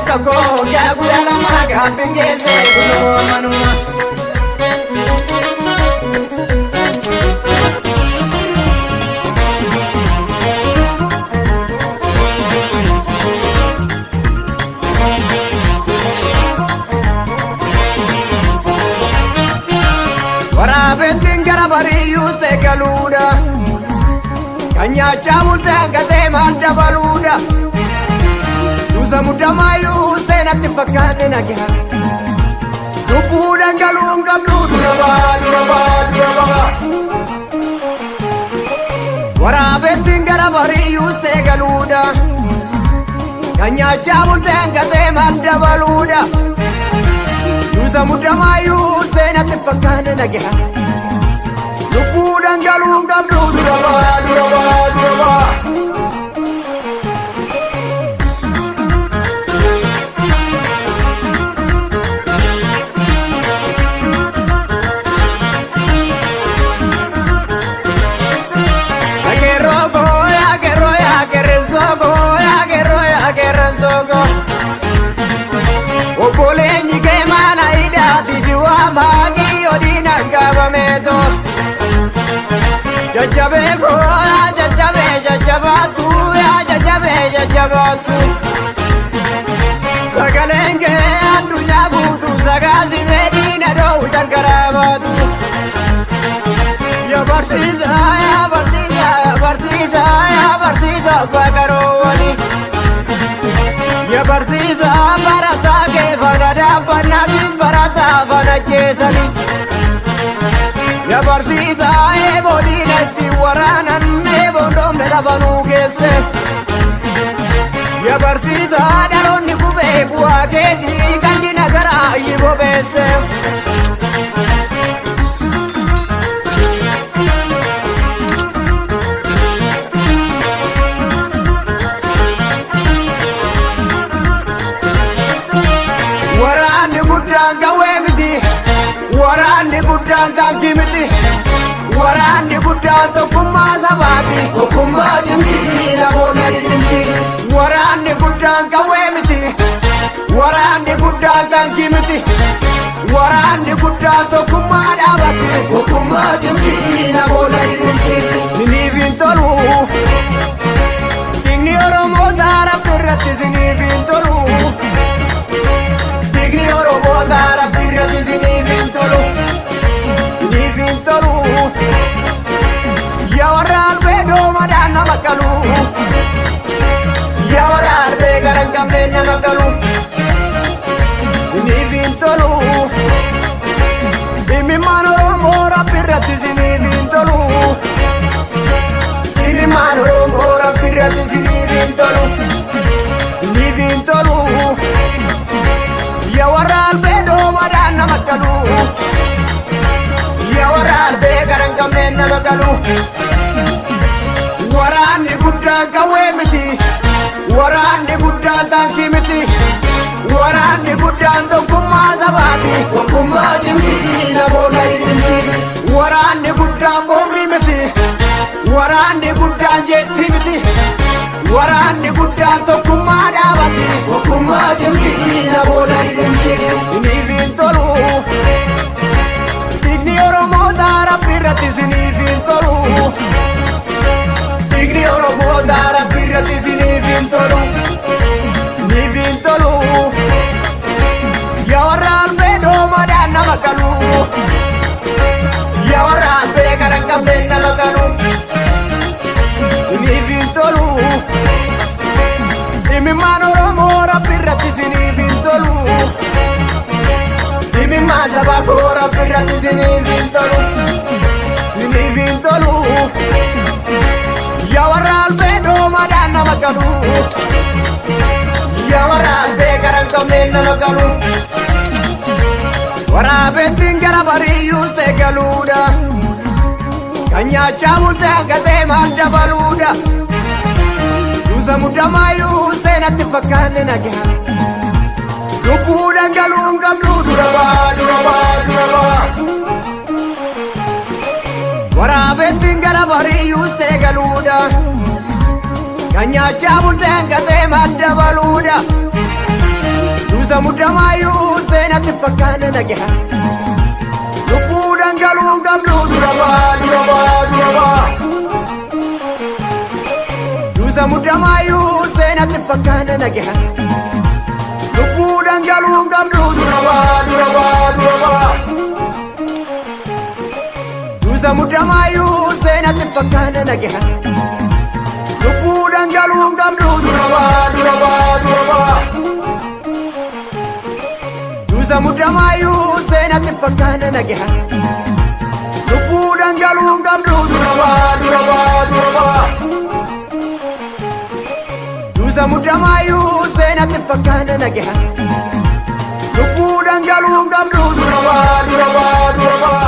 tokko yaa guyyaa lama gaabbiin geesse kunoo manuma. Waraabettiin gara bariyyuus ta'e galuudha. Kan nyaachaa bulte hangatee maal dabaluudha. Duusa muddamaayyuus ta'e natti fakkaate nagaa. Lubbuudhaan galuu hin qabdu dura baa dura baa dura baa. Waraabettiin gara bariyyuus ta'e galuudha. Kan nyaachaa bulte hangatee maal dabaluudha. Duusa muddamaayyuus ta'e natti fakkaate nagaa. Lubbuudhaan galuu hin qabdu dura baa dura baa dura baa. Akeeroo koo akeeroo akeerensoo koo akeeroo akeerensoo koo. Obboleenyi kee maala hidhaati si waamaa kiyyoo diinaan qabameetoo. Jajjabee koo jajjabee jajjabaatu jajjabee jajjabaatu. Sagaleen kee addunyaa guutuu sagaasisee diina dhoowwitan karaa baatu. Yaa barsiisaa yaa barsiisaa yaa barsiisaa yaa barsiisaa abbaa qaroowwanii. Yaa barsiisaa barataa kee faana dhaabbannaatis barataa faana jeesanii. Yaa barsiisaa eeboo diinatti waraanan eeboon dhoomne lafanuu keesse. Yaa barsiisaa dhaloonni qubee bu'aa keetii kan diina garaa ayyi bobeesse. Waraanni guddaan qawwee miti. Waraanni guddaan taankii miti. Waraanni guddaan tokkummaa sabaati. Tokkummaa cimsi namoota dhidhimsi. Waraanni guddaan qawwee miti. Waraanni guddaan taankii miti. Waraanni guddaan tokkummaa dhaabati. Tokkummaa cimsi namoota dhidhimsi. Siniif hin tolu. Dhiigni Oromoo Rabbi irratti siniif hin tolu. Dhiigni Oromoo Rabbi irratti siniif hin tolu. Siniif hin tolu. Yaa warra albee doomadhaan nama qalu. Yaa warra albee gara hin qabneen nama qalu. Siniif hin tolu. Dhimmimaan Oromoo Rabbi irratti siniif hin tolu. Dhimmimaan Oromoo Rabbi irratti siniif hin tolu. Siniif hin tolu. Yaa warra albee doomadhaan nama qalu. Yaa warra albee gara hin qabneen nama qalu. Waraanni guddaan qawwee miti. Waraanni guddaan taankii miti. Waraanni guddaan tokkummaa sabaati. Tokkummaa cimsi namoota dhidhimsi. Waraanni guddaan boombii miti. Waraanni guddaan jeetti miti. Waraanni guddaan tokkummaa dhaabati. Tokkummaa cimsi namoota dhidhimsi. Siniif hin tolu. Dhiigni Oromoo Rabbi irratti siniif hin tolu. Dhiigni Oromoo Rabbi irratti siniif hin tolu. Siniif hin tolu. Yaa warra albee doomadhaan nama qalu. Yaa warra albee gara hin qabneen nama qalu. Siniif hin tolu. Dhimmimaan Oromoo Rabbi irratti siniif hin tolu. Dhimmimaan saba koo Rabbi irratti siniif hin tolu. Siniif hin tolu. Yaa warra albee doomadhaan nama qalu. Yaa warra albee gara hin qabneen nama qalu. Waraabettiin gara bariyyuus ta'e galuudha. Kan nyaachaa bulte hangatee maal dabaluudha. Duusa muddamaayyuus ta'e natti fakkaanne nagaa. Lubbuudhaan galuu hin qabdu dura baa dura baa dura baa. Waraabettiin gara bariyyuus ta'e galuudha. Kan nyaachaa bulte hangatee maal dabaluudha. Yuusa muddamaayyuu seenatti fakkaanne nagaha. Lubbuu dhangaluun qabdu dura baa dura baa dura baa. Yuusa muddamaayyuu seenatti fakkaanne nagaha. Lubbuu dhangaluun qabdu dura baa dura baa dura baa. Yuusa muddamaayyuu seenatti fakkaanne nagaha. Lubbuu dhangaluun qabdu dura baa dura baa dura baa. Yuusa muddamaayyuu seenatti fakkaanne nagaha. Lubbuu dhangaluun qabdu dura baa dura baa dura baa. Yuusa muddamaayyuu seenatti fakkaanne nagaha. Lubbuu dhangaluun qabdu dura baa dura baa dura baa.